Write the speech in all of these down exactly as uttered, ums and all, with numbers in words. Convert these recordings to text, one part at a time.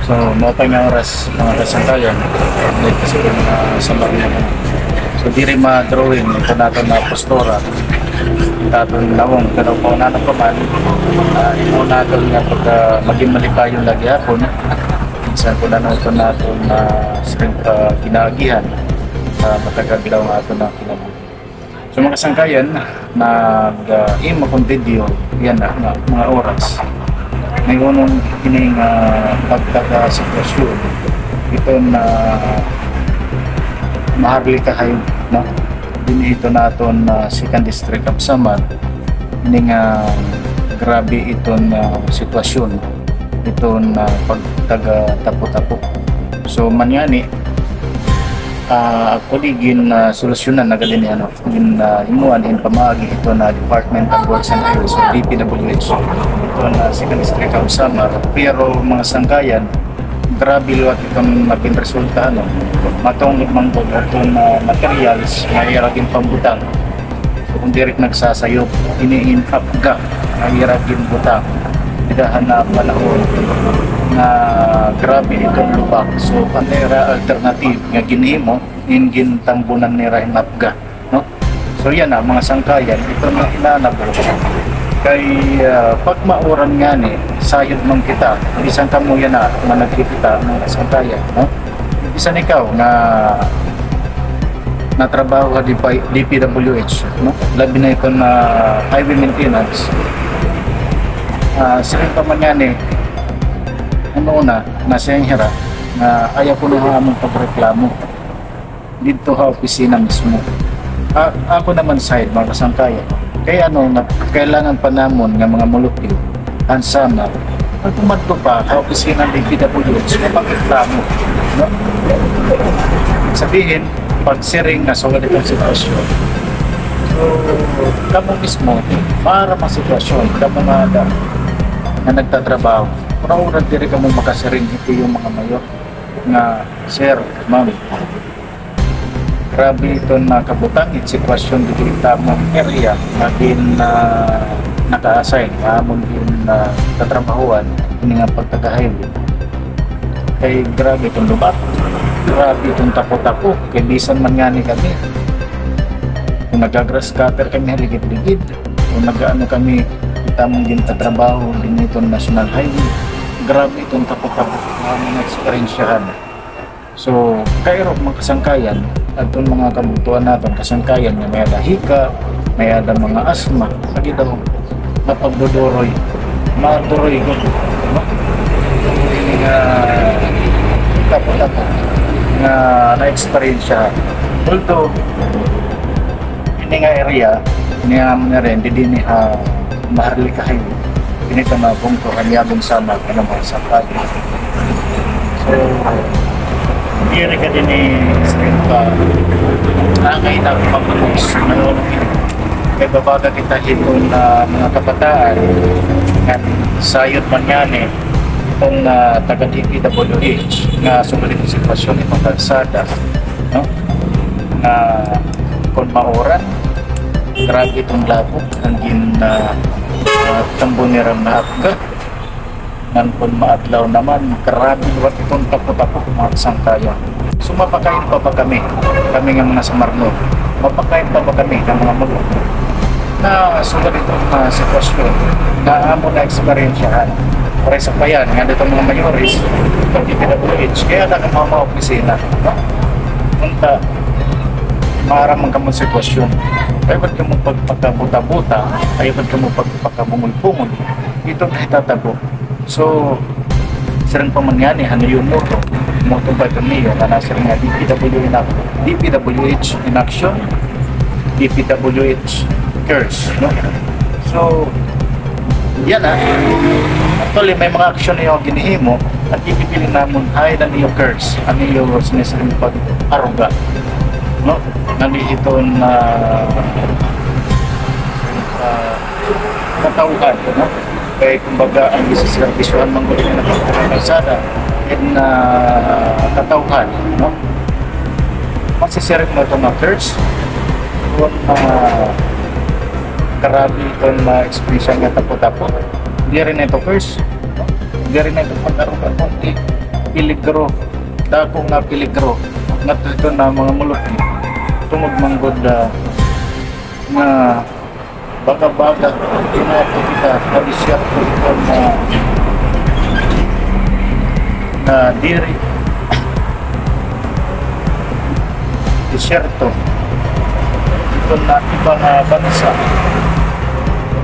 So, mao pa nga oras, mga kasangkayan, update kasi ko mga samar niya. So, diri ma-drawing, ito naton na postura. Ito naton nawong, pero kung ano pa man, ah, ito naton nga pagka maging malipayon lagi hapon. Minsan ko na naton naton na sering pa ginaagihan sa matag adlaw nga aton na kinabuhi. So, mga kasangkayan, nag, ah, imo kong video, yana, nga mga oras. May unong ining, ah, pagkaka-sitwasyon. Ito na Maharlika Highway, no? Dinhi ito naton, ah, second district of Samar. Ini nga grabe iton, ah, sitwasyon. Iton, ah, pagtaga tapo-tapo. So, man yani, ah, actually, gin, ah, solusyonan na gani ni, ano, gin, ah, himuan in pamaagi ito na Department of Works and Highways o D P W H. Ito na second district of Samar. Pero mga sangkayan, grabe liwat iton naging resulta, ano. Matungod man gud aton, ah, materials nga ira ginpambutang. So, kung diri nagsasayop, ini in apga nga ira ginbutang. Dida han panahon nga grabe iton lubak. So, an ira alternative nga ginhimo, in gintambunan nira hin apga, no? So, yana, mga sangkayan, ito na inanabo. Kay, ah, pag mauran ngani, sayod man kita, bisan kamo yana, managkikita, mga sangkayan, no? Bisan ikaw nga natrabaho ha D P W H, no? Labi na ito na highway maintenance. Ah, siring pa man ngani, ano na, nasiring hira, nga ayaw kuno ha amon pagreklamo didto ha opisina mismo. A-, ako naman side, mga kasangkayan. Kay ano, na, kailangan pa namon nga mga mulupyo, an Samar, pag umadto pa ha opisina ng D P W H, nga pagreklamo, no? Sabihin, pagsiring nga sugad itong sitwasyon. So, kamo mismo, maaram an sitwasyon, kamo nga ada, nga nagtatrabaho. Mura-mura diri kamo makasiring, ito yung mga mayor nga, "Sir, ma'am, grabe iton nakabutang it sitwasyon didi ha amon area nga gin, ah, naka-assign nga amon gin, ah, tatrabahuan ini nga pagtaga-highway. Kay grabe iton lubak, grabe iton tapo-tapo, kay bisan man ngani kami, kung nagagrass cutter kami ha ligid-ligid, kung nagaano kami, it amon gintatrabaho dinhi iton National Highway, grabe iton tapo-tapo nga amon naeksperyensyahan." So, kairo, mga kasangkayan, adton mga kabugtoan naton, kasangkayan nga may-ada hika, may-ada mga asma, lagi daw mapagduduroy, maduroy gud, no? Ini nga tapo-tapo nga na-eksperyensya. Although, ini nga area, ini nga amo na rin, didi ini ha Maharlika Highway. Ini ito mga bungto, kanyabong sama, ano, mga sakad. So, diri ka dinhi sa pa, angay na pagpulos, ano, kay babaga kita hiton, ah, mga kabataan, nga sayod man ngani, iton, ah, taga D P W H, nga sugad iton sitwasyon iton kalsada, no? Nga kon mauran, grabe iton labog, an gin, ah, ah, tambo nira nga apga. Ngan kon maadlaw naman, grabe liwat iton tapo-tapo, mga kasangkayan. So, mapakain pa ba kami? Kami nga mga Samarnon, mapakain pa ba kami nga mga mulupyo na sugad iton, ah, sitwasyon nga amon naeksperyensyahan? Pareha pa yan, nga ditong mga mayores, itong D P W H, kay ada kamo mga opisina, no? Unta, maaram man kamo sitwasyon. Ayaw gud kamo pagpakabuta-buta, ayaw gud kamo pagpakabungol-bungol. Ito na hitatabo. So, siring pa man ngani, ano yung motto? Motto ba ito niyo? Nga nasiring nga D P W in ac-, D P W H in action, D P W H cares, no? So, yana. Actually, may mga aksyon niyo ginhihimo, at ipipiling namon, hay na niyo cares, ano yung sinisiring pag-aruga, no? Nandito na, ah, katawhan, no? Kay, kumbaga, an giseserbisyohan man gud nga kalsada, in, ah, katawhan, no? Masisiring mo ito nga curse, kun, ah, grabe iton ma-experience nga tapo-tapo. Diri na ito curse. Diri na ito pag-aruga, kundi peligro, dako nga peligro ngadto hiton mga mulupyo. Tungod man gud, ah, nga baga-baga, dinadto kita ha disyerto hiton nga, nga diri disyerto. Hiton nga iba nga bansa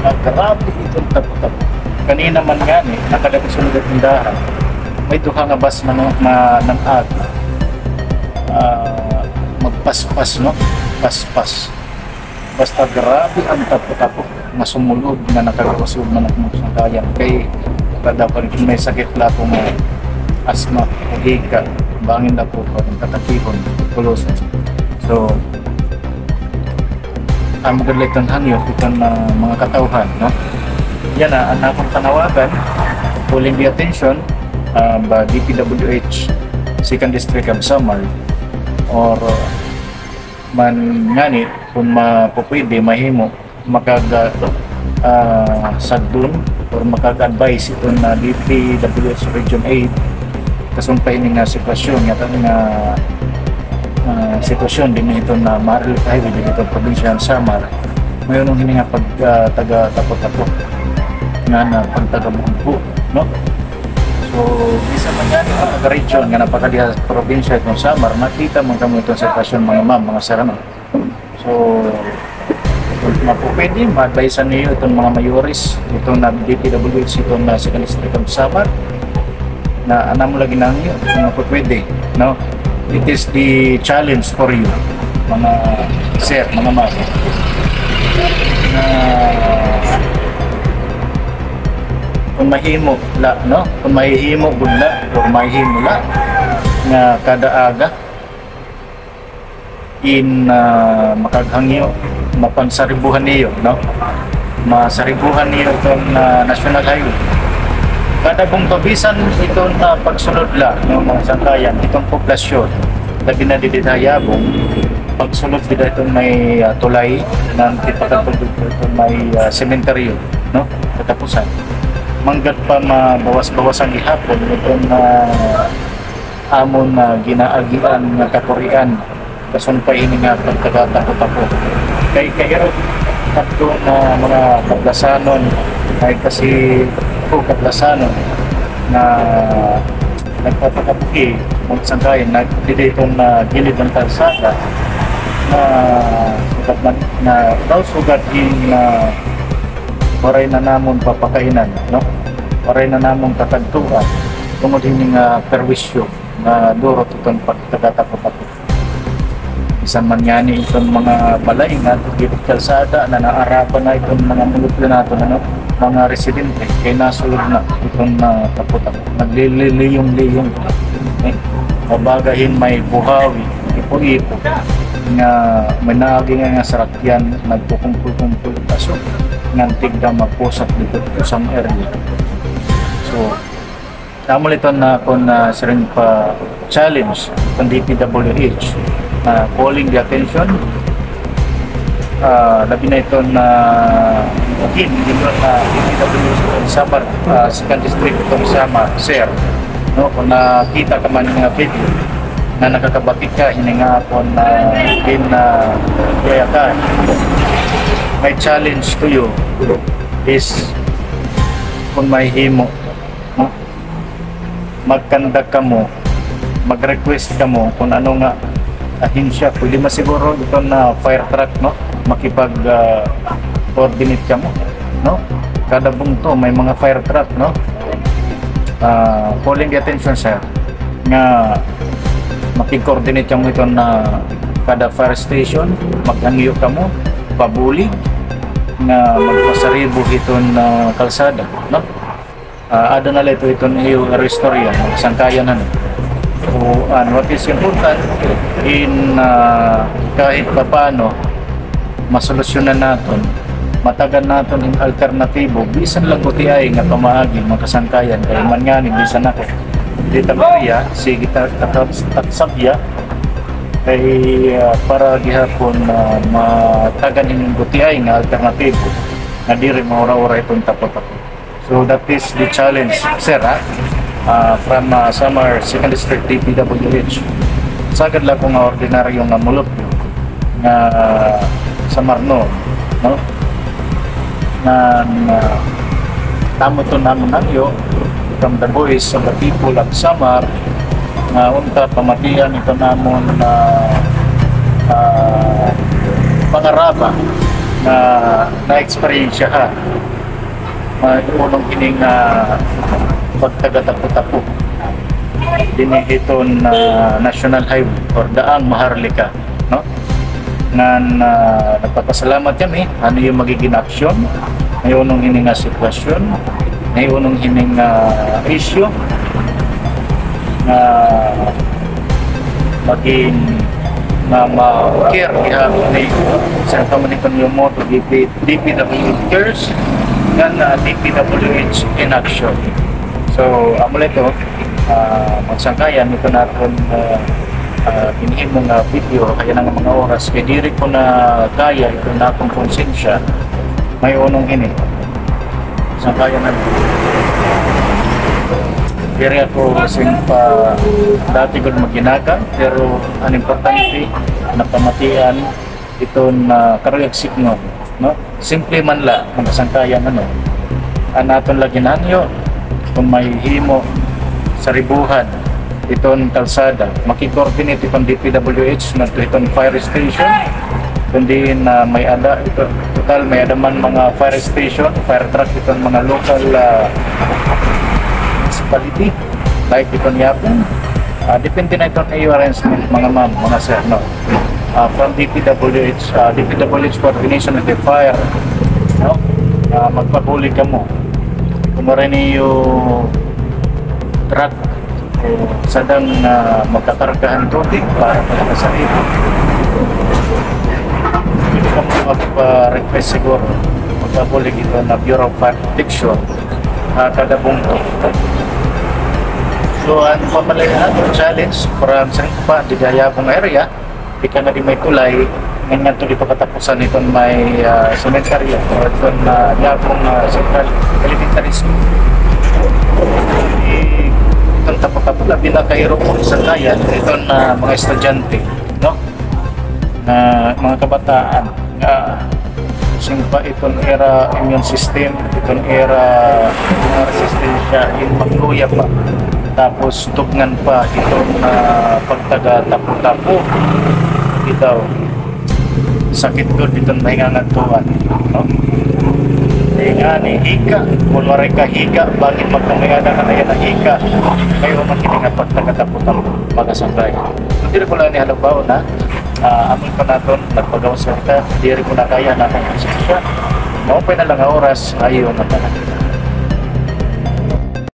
nga grabe hiton tapo-tapo. Kanina man ngani, nakadako sulod ha tindahan, may duha nga bus na, na, nag-agi. Ah, magpaspas, no? Paspas. Basta grabe an tapo-tapo nga sumulod nga nakagawas man ak mga kasangkayan. Kay kada pa rin may sakit la ako nga asma o hika, bangin la ko pa rin katakihon, tulosan. So, amo gad la iton hangyo hiton, ah, mga katawhan, no? Yana, an akon panawagan, calling the attention, ah, ba D P W H Second District of Samar, or man ngani, kun mapupwede, mahimo, makag-, ah, sagdon or makag-advise iton, ah, D P W H Region eight, kasumpay ini nga sitwasyon, nga, nga, ah, sitwasyon dinhi hiton, ah, Maharlika Highway dinhi hiton probinsya han Samar. Mayunong hini nga pag, ah, taga Tapo-Tapo, nga na pagtagabunggo, no? So, bisan man ngani an mga region nga napakadiha sa probinsya hiton Samar, nakita man kamo iton sitwasyon, mga ma'am, mga sir, ano? So, kun mapupwede, ma-advise niyo iton mga mayores, iton na D P W H, iton na Second District of Samar, na an amo lagi nangyo, kun mapupwede, no? It is the challenge for you, mga sir, mga ma'am, na kun mahimo la, no? Kun mahihimo gud la, or mahihimo la, nga kada aga, in, ah, makaghangyo, mapansaribuhan niyo, no? Masaribuhan niyo iton, ah, National Highway. Kada bungto, bisan iton, ah, pagsulod la, no, mga kasangkayan, iton poblasyon, labi na didi ha Yabong, pagsulod dida iton may, ah, tulay, ngan tipakadto iton may, ah, sementeryo, no? Katapusan. Manggad pa mabawas-bawasan gihapon iton, ah, amon, ah, ginaagian nga kakurian, kasumpay hini nga pagkadatapo-tapo. Kay kahirot adto nga mga Kablasanon, ay kasi, o, Kablasanon nga nagpapakabuhi, mga kasangkayan, nag-, didi hiton, ah, gilid han kalsada, nga sugad man, nga daw sugad hin, ah, waray na namon papakainan, no? Waray na namon kakadtuan tungod hini nga perwisyo nga durot iton pagkadatapo-tapo. Bisan man ngani iton mga balay nga gilid kalsada na naarapan na iton mga mulupyo naton, ano, mga residente, kay nasulod na iton, ah, tapo-tapo. Nagliliyong-liyong. Eh, babaga hin may buhawi, ipo-ipo, nga may naagi nga, nga sarakyan, nagkukumpul-kumpul, kaso ngan tigda mapusat didto ha usa nga area. So, amo la iton akon, ah, siring pa challenge iton D P W H, ah, calling the attention, ah, labi na iton, ah, hin, iton, ah, D P W H iton Samar, ah, Second District iton Samar, sir. No, kun nakita ka man nga video nga nakakabati ka hini nga akon, ah, hin, ah, kaya ka, my challenge to you is kun mahihimo, no? Mag-conduct kamo, mag-request kamo kun ano nga ahensya, pwede man siguro iton nga fire truck, no? Makipag, ah, coordinate kamo, no? Kada bungto may mga fire truck, no? Ah, calling the attention, sir, nga makig-coordinate kamo iton nga kada fire station, maghangyo kamo pabulig nga magpasaribo hiton, ah, kalsada, no? Ah, ada na la ito, iton iyo istorya, mga kasangkayan, ano. So, and what is important in, ah, kahit papaano, masolusyonan naton, matagan naton hin alternatibo, bisan la gutiay nga pamaagi, mga kasangkayan, kay man ngani, bisan ako, diri ta maiha, sige ta, ta, ta, tagsabya, kay, ah, para gihapon, ah, matagan hin gutiay nga alternatibo, nga diri maura-ura iton tapo-tapo. So that is the challenge, sir, ha? Ah, from, ah, Samar Second District D P W H. Sagad la ko nga ordinaryo nga mulupyo nga Samarnon, no? Nga, ah, tamo to namon hangyo from the voice of the people of Samar, nga unta pamatian ito namon na, ah, pangaraba nga na-eksperyensyahan. May unong hini nga pagtagatapo-tapo dinhi hiton, ah, National Highway or Daang Maharlika, no? Ngan, ah, nagpapasalamat kami, ano yung magiging aksyon, may unong hini nga sitwasyon, may unong hini nga issue, nga maging nga ma-care gihapon ni sa kamunipan yung motto, D P, D P W H cares, ngan, ah, D P W H in action. So, amo la ito, ah, magsangkayan ito naton, ah, ah, ginhimo nga video, kaya nga mga oras, kay diri ko na kaya ito na akong konsensya, may unong hini. Sangkayan na. Diri ako sing pa dati gud maginagan, pero an importante, napamatian iton, ah, karuyag signo, no? Simple man la, mga sangkayan, ano. An aton la ginhangyo, kung may himo sa ribuhan, iton kalsada, makikoordinate iton D P W H ngadto iton fire station, kundi na may ada, ito, total may ada man mga fire station, fire truck iton mga local, ah, municipality, like iton Yapon. Ah, depende na iton iyo arrangement, mga ma'am, mga sir, no? Ah, from D P W H, ah, D P W H coordination with the fire, no? Ah, magpabulig kamo. Kung waray niyo truck o sadang, ah, magkakarga han tubig para sa sarili, pwede kamo magpa-request siguro, magpabulig ito na Bureau of Fire Protection, ah, kada bungto. So, an pamalayan naton, challenge para sa pa, di kaya pong area, ika nga di may tulay, nganyan to di pa katapusan iton may, ah, sementeryo o iton, ah, Yapon, ah, Central Elementary School. Di, iton tapo-tapo, labi na kay Rupon Sangkayan, iton, ah, mga estudyante, no? Na mga kabataan, nga sing pa iton ira immune system, iton ira, ah, resistensya, in magluya pa. Tapos, tugngan pa iton, ah, pagtaga tapo-tapo. Bitaw, sakit gud iton mahingangadtuan, no? Ingani, hika. Kun waray ka hika, bangin magkamay-ada ka na yana hika. Kay wa man kini nga pagtaga tapo-tapo, mga sangkay. Diri ko lang ni halimbawa na, ah, amoy pa naton, nagpagawas ka kita, diri ko na kaya na akong konsensya. Maupay na lang nga oras, ayo na tanan.